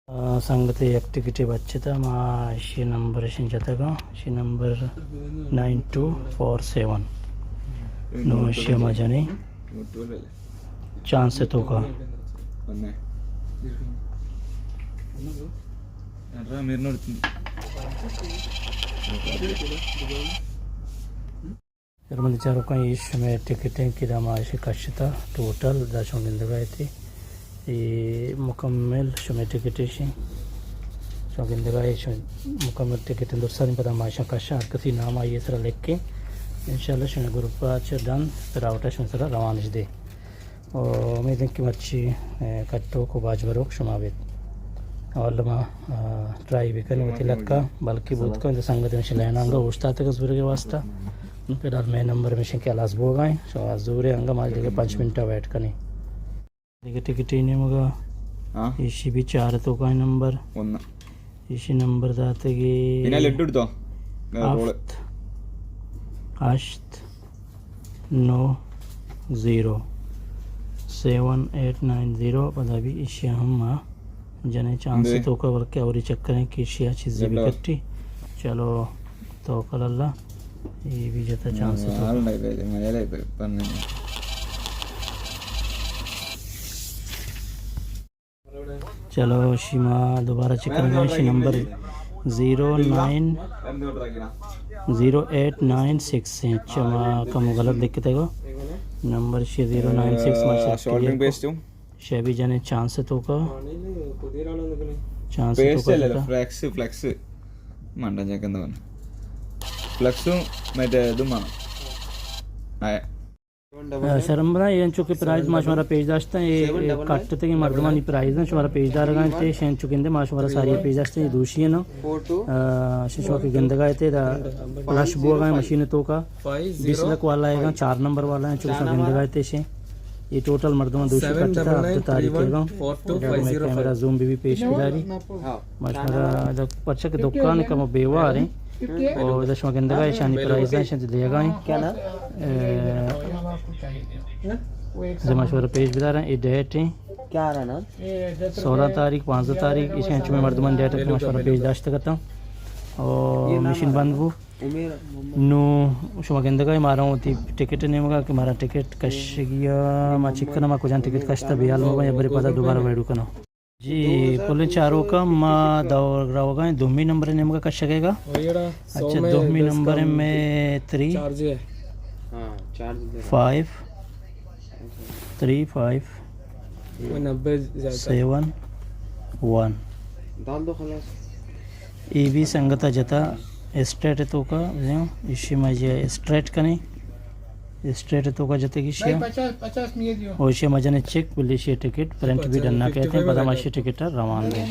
آ، سنگتے یک ٹکٹے بچتا، ما اشی نمبر اشی جتگا، اشی number nine two four seven. نو اشی ما جنیں چانس توکا۔ شرمندی چاروکاں، اے شمئے ٹکٹ ایں کہ دا ما اشی کشتا ٹوٹل، دا شما گندگا ایتے، اے مکمل شمئے ٹکٹ ایشیں۔ شما گندگا اے شمئے مکمل ٹکٹ ایں، درسانی پدا ما اشاں کشاں، ہر کسی نام آئی سرا لکھیں۔ انشاءاللہ شمئے گروپ چہ ڈن پراوٹا شمئے سرا روانش دے۔ و امید ایں کہ مرچی، اے، کٹوک و باج بروک شما بیت۔ اول ما، آ، ٹرائی بکنیں وتی لکا، بلکہ بوت کن سنگت مشی لائن آنگا اوشتاتگ زورگ واسطہ۔ فی الحال مئے نمبر مشن کہ ہلاس بوگا ایں۔ شما زورے انگا ما دیگہ پنچ منٹ ویٹ کنیں۔ دیگہ ٹکٹی نیمگا۔ ہاں۔ ایشی بھی چار توکا نمبر۔ ایشی نمبر داتگی۔ ہفت، ہشت، نو، zero, seven eight nine zero. پدا بھی ایشی ہم ما جنیں چانس توکا، بلکہ اوری چکریں کہ ایشی چیزی بھی کٹی۔ چلو، توکل اللہ، یہ بھی جتا چانس توکا۔ چلو، شما دوبارہ چیک کنگا، شی number zero nine zero eight nine six ایں۔ اچھا، ما کم غلط لکھتے گو۔ نمبر شی زیرو نائن سکس، ما شاپ شیبی جنے چانس توکا۔ چانس توکا جتا۔ Flex, flakes. مانڈا جا کندون۔ فلیکس، میں دے دوں ما۔ آئے۔ شرم بنا، اے انچو کہ پرائز ما شمارا پیش داشتن، اے کٹتگیں مردمانی پرائز ایں، شمارا پیش دارگا ایں، تے شین چو گندے ما شمارا ساری پیش داشتن، اے دوشی ایں نا۔ آ، شما کہ گندگا ایتے دا پلش بوگا ایں مشین توکا، بیس لکھ والا ایں، چار نمبر والا ایں، چو شما گندگا ایتے شین۔ اے ٹوٹل مردمان دوشی کٹتا، ہفت تاریخ ایں۔ میں کیمرہ زوم بھی، بھی پیش بداری۔ ما شمارا دا پرچہ کہ دکان کم بیوار ایں۔ او ادا شما گندگا ایشانی پرائز ایں، ایشانی دیگا ایں۔ کیا نام؟ اے، زما شمارا پیش بدارن، اے ڈیٹ ایں۔ کیا رہا نام؟ سولہ تاریخ، پانزدہ تاریخ، ایشی انچو مردمان ڈیٹ کہ ما شمارا پیش داشت کتا۔ او مشین بند بو۔ نو شما گندگا ایں، مارا وتی ٹکٹ نیمگا کہ مارا ٹکٹ کشگیا، ما چیک کنا ما کجان ٹکٹ کشتا، بیال مبا یا بری پدا دوبارہ ویڈیو کنا۔ جی، پلیں چاروکاں، ما دور روگا ایں دومی نمبر نیمگا کشگے گا۔ اچھا، دومی نمبر میں three five, three five seven one. اے بھی سنگتا جتا اسٹریٹ توکا، ایشی ما جے اسٹریٹ کنی۔ اسٹریٹ توکا جتگی شیا۔ او شیا مجن چیک بلی شیا ٹکٹ پرنٹ بھی ڈنا کہتے ہیں، پدا ما شیا ٹکٹ روان دے۔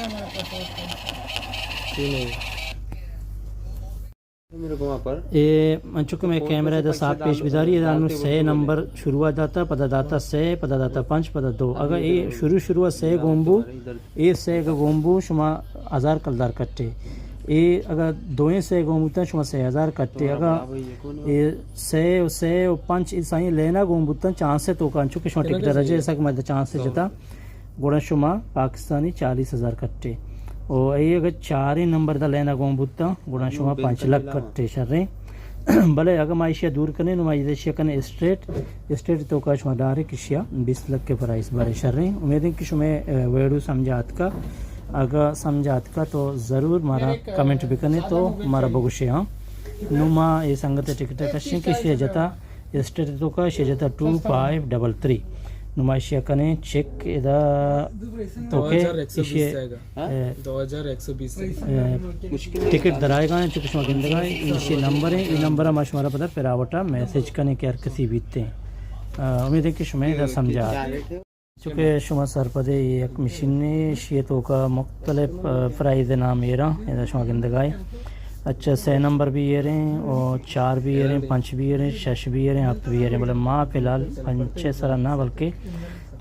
اے انچو کہ میں کیمرہ دا صاف پیش بداری، ادا انو سے نمبر شروع داتا، پدا داتا سے، پدا داتا پنچ، پدا دو۔ اگر اے شروع شروع سے گومبو، اے سے اگہ گون بو شما ہزار کلدار کٹے۔ اے اگہ دوئیں سے گون بوتن شما سے ہزار کٹے۔ اگہ اے سے و سے و پنچ اے سائیں لینا گون بوتن چانسے توکا انچو کہ شما ٹکٹ رجے سک مد چانسے جتا گڑا شما پاکستانی چالیس ہزار کٹے۔ او اے اگہ چاریں نمبر دا لینا گون بوتن گڑا شما پنچ لکھ کٹے شریں۔ بلے اگہ ما ایشی ء دور کنیں نو ما ایشی ء کنیں اسٹریٹ، اسٹریٹ توکا شما ڈائریکٹ ایشی ء بیست لکھ کے پرائز برے شریں۔ امید انت کہ شمے، اے، ویڈیو سمجھا اتکا۔ اگہ سمجھا اتکا تو ضرور مارا کمنٹ بکنے تو مارا بگوشے ہاں۔ نو ما اے سنگت ٹکٹ کشیں کہ ایشی ء جتا اسٹریٹ توکا ایشی ء جتا ٹو فائیو ڈبل تھری۔ نو ما ایشی ء کنیں چیک ادا توکے ایشی ء اے، دو ہزار ایک سو بیس۔ اے، ٹکٹ درائے گا ہیں، چونکہ شما گندگا ہیں، ایشی نمبر ہیں، ای نمبر ما شمارا پدا پراوٹا میسج کنیں کہ ہر کسی بیتے ہیں۔ آ، امید ہے کہ شما ادا سمجھا۔ چونکہ شما سرپدے یک مشین ہے، ایشی توکا مختلف، آ، پرائز نام ایرا، ادا شما گندگا ہیں۔ اچھا، سے نمبر بھی ایریں، اور چار بھی ایریں، پنچ بھی ایریں، شش بھی ایریں، ہفت بھی ایریں، بلے ما فی الحال پنچ سرا نہ بلکہ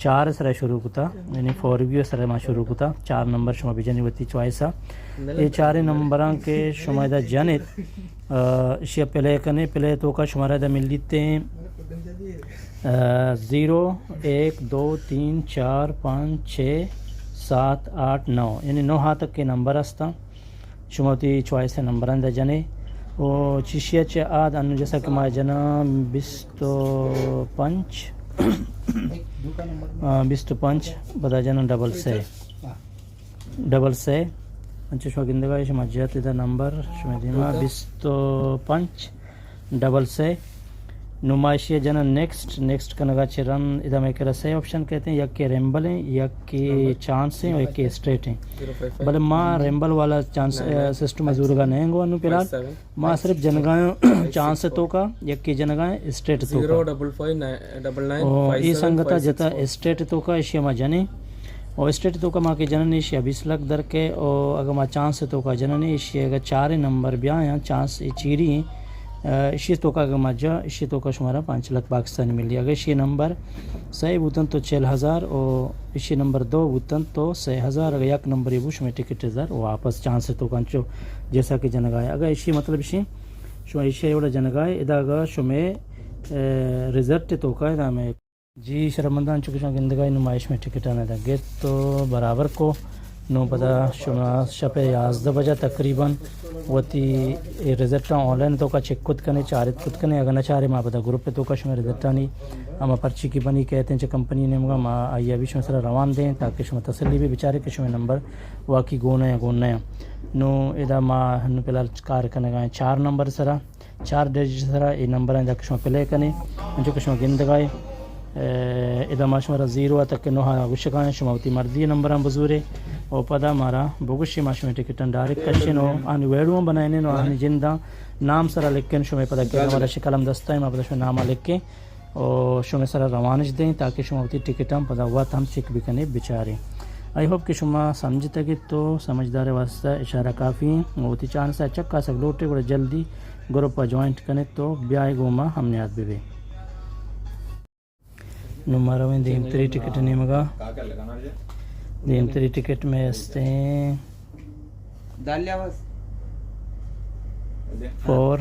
چار سرا شروع کتا، یعنی فور وی سرا ما شروع کتا۔ چار نمبر شما بجنی وتی چوائس ء۔ اے چاریں نمبراں کہ شما ادا جنت، آ، اشیا پلے کنے، پلے توکا شمارا ادا ملیتے، آ، زیرو، ایک، دو، تین، چار، پانچ، چھ، سات، آٹھ، نو، یعنی نو ءَ تک کہ نمبر ہستاں۔ شما وتی چوائس ءِ نمبراں دا جنے۔ او چیشی ءَ چہ آد انو جیسا کہ ما جناں بیست و پنچ، آ، بیست و پنچ، پدا جناں ڈبل سے۔ ڈبل سے۔ انچو شما گندگا شما جت ادا نمبر شما دیما بیست و پنچ۔ ڈبل سے۔ نو ما ایشی ءَ جناں نیکسٹ، نیکسٹ کنگا چہ رند ادا مئے کرا سے آپشن کئیت، یکے ریمبل ایں، یکے چانس ایں اور یکے اسٹریٹ ایں۔ بلے ما ریمبل والا چانس، اے، سسٹم ءَ زورگا نہ ایں گو انو فی الحال۔ ما صرف جنگا ایں چانس ءِ توکا، یکے جنگا ایں اسٹریٹ ءِ توکا۔ او اے سنگتا جتا اسٹریٹ ءِ توکا، ایشی ءَ ما جنیں۔ او اسٹریٹ ءِ توکا ما کہ جننے ایشی ءَ بیست لک در کئے۔ او اگہ ما چانس ءِ توکا جننے ایشی ءَ اگہ چاریں نمبر بیایاں، چانس اے چیری ایں، آ، ایشی ءِ توکا اگہ ما جا، ایشی ءِ توکا شمارا پنچ لک پاکستانی ملی۔ اگہ ایشی نمبر سئے بوتن تو چل ہزار، او ایشی نمبر دو بوتن تو سئے ہزار، اگہ یک نمبرے بو شمئے ٹکٹ زر واپس چانس ءِ توکا انچو جیسا کہ جنگا ایں۔ اگہ ایشی مطلب ایشی شما ایشی ءَ وڑا جنگا ایں، ادا اگہ شمئے، اے، ریزلٹ ءِ توکا ادا مئے جی شرمنداں چونکہ شما گندگا ایں نمائش مئے ٹکٹاں ادا گپت تو برابر کو۔ نو پدا شما شپ ءِ یازدہ بجہ تقریباً وتی اے ریزلٹاں آن لائن ءِ توکا چیک کت کنے، چارت کت کنے۔ اگہ نہ چارے ما پدا گروپ ءِ توکا شما ریزلٹانی ہما پرچی کہ بنی کئیت ایں چہ کمپنی ءِ نیمگا ما آئی ءَ بھی شما سرا روان دیں تاکہ شما تسلی بھی بچارے کہ شما نمبر واقعی گون ایں یا گون نہ ایں۔ نو ادا ما نو فی الحال کار کنگا ایں چار نمبر سرا۔ چار ڈیجٹ سرا اے نمبراں ادا کہ شما پلے کنے، انچو کہ شما گندگا ایں، اے، ادا ما شمارا زیرو ءَ تک کہ نو ءَ گوشگا ایں، شما وتی مرضی نمبراں بزورے، او پدا مارا بگوشے، ما شمئے ٹکٹاں ڈائریکٹ کشیں، او آنی ویڈیو ہم بنائینیں، او آنی جنداں نام سرا لکھیں، شمئے پدا کہ ہمارا شکل ہم دستا ایں، ما پدا شمئے نام ءَ لکھیں۔ او شمئے سرا روانش دیں تاکہ شما وتی ٹکٹاں پدا وت ہم چیک بکنے بچارے۔ آئی ہوپ کہ شما سمجھتگ ات تو سمجھدار ءِ واسطہ اشارہ کافی ایں۔ او وتی چانس ءَ چکاسگ لوٹے گڑا جلدی گروپ ءَ جوائنٹ کنے تو بیائے گوما ہم نیاد ببے۔ نو ما رویں دیمتری ٹکٹ ءِ نیمگا۔ دیمتری ٹکٹ مئے استیں فور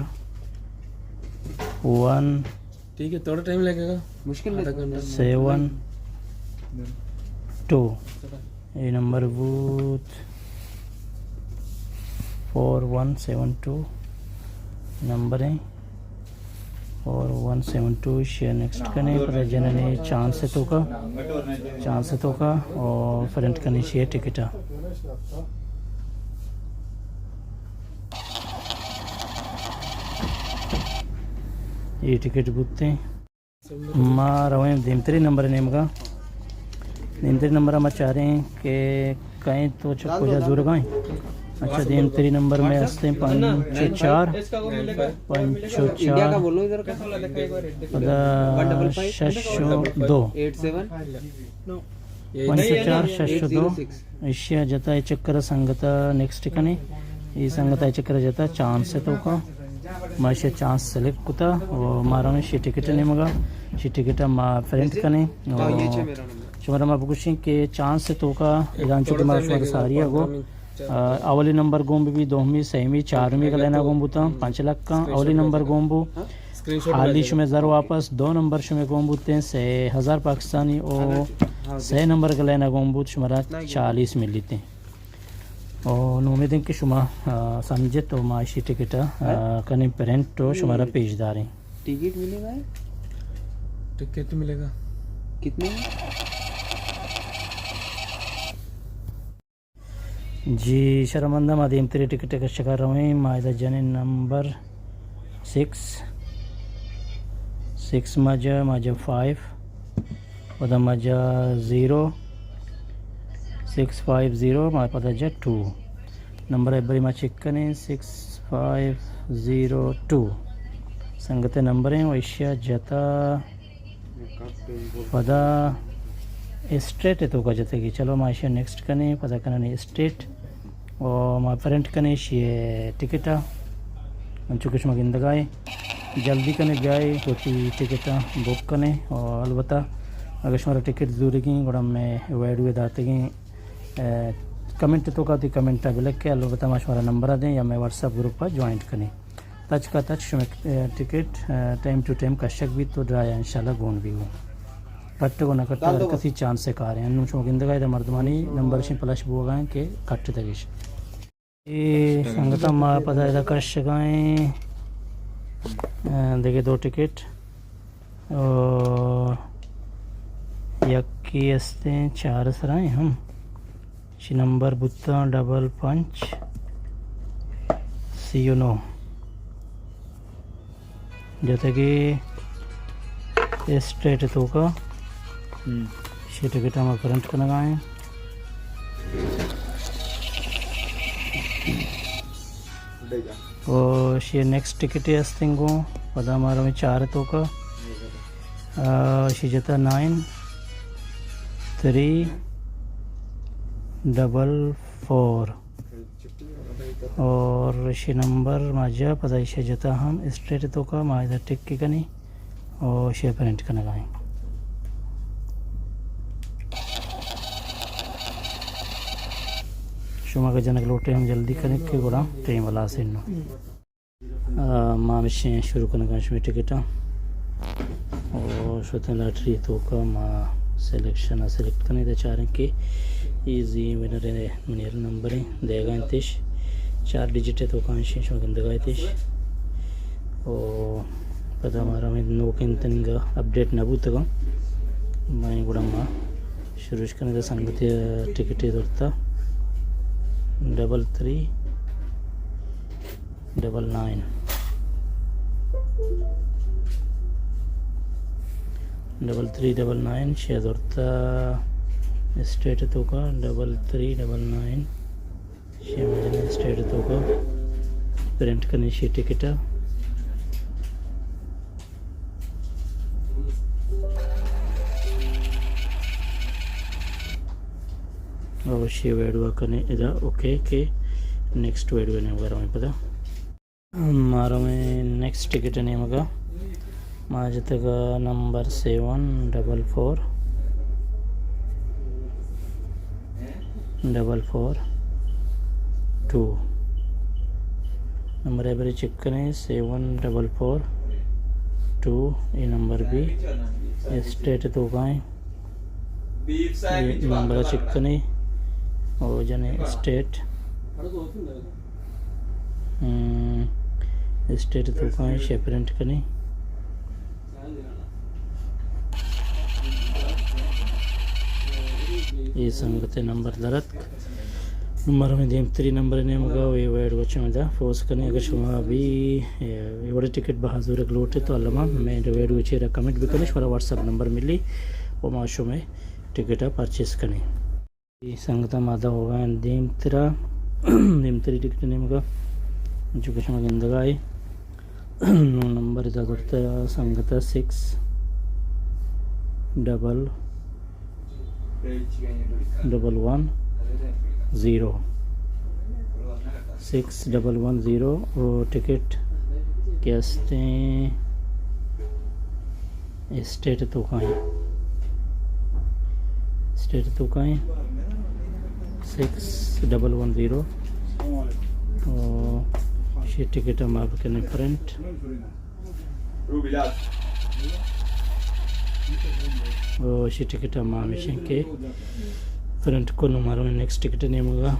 ون ٹھیک ہے، تھوڑا ٹائم لگے گا۔ مشکل نہیں۔ Seven two. اے نمبر بوت four one seven two number ایں۔ فور ون سیون ٹو، ایشی ءَ نیکسٹ کنے، پدا جننے چانس ءِ توکا، چانس ءِ توکا، او پرنٹ کنے ایشی ءِ ٹکٹ ءَ۔ اے ٹکٹ بوتیں۔ ما رویں دیمتری نمبر ءِ نیمگا۔ دیمتری نمبر ءَ ما چاریں کہ کئے تو چہ کجا زورگا ایں۔ اچھا، دیمتری نمبر مئے استیں پنچ و چار، پنچ و چار، پدا شش و دو، پنچ و چار، شش و دو۔ ایشی ءَ جتا اے چکر ءَ سنگت ءَ نیکسٹ کنے۔ اے سنگت ءَ اے چکر ءَ جتا چانس ءِ توکا۔ ما ایشی ءَ چانس سلیکٹ کتا و ما رویں ایشی ٹکٹ ءِ نیمگا۔ ایشی ٹکٹ ءَ ما پرنٹ کنیں و شمارا ما بگوشیں کہ چانس ءِ توکا ادا انچو کہ ما شمارا ساری ءَ گو، آ، اولی نمبر گون بی، دومی، سیمی، چارمی گلائنا گون بوتاں، پنچ لکاں۔ اولی نمبر گون بو، حالی شمئے زر واپس۔ دو نمبر شمئے گون بوتیں سئے ہزار پاکستانی او سئے نمبر گلائنا گون بوت شمارا چالیس ملیتیں۔ او نو امیدیں کہ شما، آ، سمجھت و ما ایشی ٹکٹ ءَ، آ، کنیں پرنٹ و شمارا پیش داریں۔ ٹکٹ ملے گا؟ ٹکٹ ملے گا۔ کتنے؟ جی، شرمندہ ما دیمتری ٹکٹ ءِ کشکا رویں، ما ادا جنیں نمبر سکس، سکس ما جا، ما جا فائیو، پدا ما جا زیرو، سکس فائیو زیرو، ما پدا جا ٹو۔ نمبر ءَ بری ما چیک کنیں، سکس فائیو زیرو ٹو۔ سنگت ءِ نمبر ایں و ایشی ءَ جتا پدا اسٹریٹ ءِ توکا جتگی۔ چلو ما ایشی ءَ نیکسٹ کنیں، پدا کنیں اسٹریٹ و ما پرنٹ کنیں ایشی ءِ ٹکٹ ءَ۔ انچو کہ شما گندگا ایں، جلدی کنیں بیائے وتی ٹکٹ ءَ بک کنیں و البتہ اگر شمارا ٹکٹ زورگی گڑا مئے ویڈیو ءَ داتگیں، اے، کمنٹ ءِ توکا وتی کمنٹ ءَ بلکے، البتہ ما شمارا نمبر ءَ دیں یا مئے واٹس ایپ گروپ ءَ جوائنٹ کنیں۔ تچکا تچ شمئے، اے، ٹکٹ، اے، ٹائم ٹو ٹائم کشگ بیت و ڈرا ءَ انشاءاللہ گون بی گوں۔ کٹ گو نہ کٹ، ہر کسی چانس ءِ کار ایں۔ انوں شما گندگا ادا مردمانی نمبر شیں پلش بوگا ایں کہ کٹ دگش۔ اے سنگتاں، ما پدا ادا کشگا ایں، آ، دگہ دو ٹکٹ۔ او یکی استیں چار سرا ایں ہم۔ شی نمبر بوتاں ڈبل پنچ سی و نو۔ جتگی اسٹیٹ توکا۔ ہم۔ شی ٹکٹ ہم پرنٹ کنگا ایں۔ او شی نیکسٹ ٹکٹ استیں گوں، پدا مارا ہمیں چار توکا۔ آ، شی جتا نائن تھری ڈبل فور۔ اور شی نمبر ما جا پدا ایشی جتا ہم اسٹیٹ توکا، ما ادا ٹک کنی اور شی پرنٹ کنگا ایں۔ شما اگر جنگ لوٹے ہم جلدی کنگ کہ گڑا ٹائم ہلاس انوں۔ آ، ما ہمشیں شروع کنگا شمے ٹکٹاں۔ او شتیں لاٹری توکا ما سلیکشن ءَ سلیکٹ کنیں، دے چاریں کہ ایزی ونر ایں، منی نمبر ایں، دیگا انتش۔ چار ڈیجٹ توکا انشیں، شما گندگا اتش۔ او پدا مارا ہمیں نوکیں تنگا اپڈیٹ نہ بوتگا۔ میں گڑا ما شروع کنیں، دے سنگتی ٹکٹے درتا۔ Double three double nine, double three double nine, شی زرتا اسٹیٹ توکا، ڈبل تھری ڈبل نائن، شی مجن اسٹیٹ توکا، پرنٹ کنی شی ٹکٹا۔ او شی ویڈیو کنے ادا، اوکے، کہ نیکسٹ ویڈیو نے وغیرہ میں پدا۔ مارا میں نیکسٹ ٹکٹ نیمگا ما جتگا number seven double four double four two. Number ءَ برے چیک کنیں، سیون ڈبل فور ٹو، اے نمبر بی اسٹیٹ توکا ایں۔ اے نمبر ءَ چیک کنیں او جنیں اسٹیٹ، ہم، اسٹیٹ توکا ایں، شی پرنٹ کنیں۔ اے سنگت نمبر درت نمبر ہمیں دیمتری نمبر نیمگا، اے ویڈیو چمدا پوسٹ کنیں۔ اگر شما بھی اے وڑے ٹکٹ بہا زورگ لوٹے تو الما میں ویڈیو چیرا کمنٹ بکنیں، شمارا واٹس ایپ نمبر ملی و ما شمے ٹکٹ پرچیز کنیں۔ اے سنگتا ما دا ہوگا دیمترا، دیمتری ٹکٹ نیمگا، چونکہ شما گندگا اے۔ نو نمبر ادا درتا سنگتا six double double one zero, six double one zero. او ٹکٹ کہ استیں اسٹیٹ توکا ایں، اسٹیٹ توکا ایں سکس ڈبل ون زیرو۔ او شی ٹکٹ ہم آپ کنے پرنٹ۔ او شی ٹکٹ ہم ہمیشن کہ پرنٹ کو نمارو نیکسٹ ٹکٹ نیمگا۔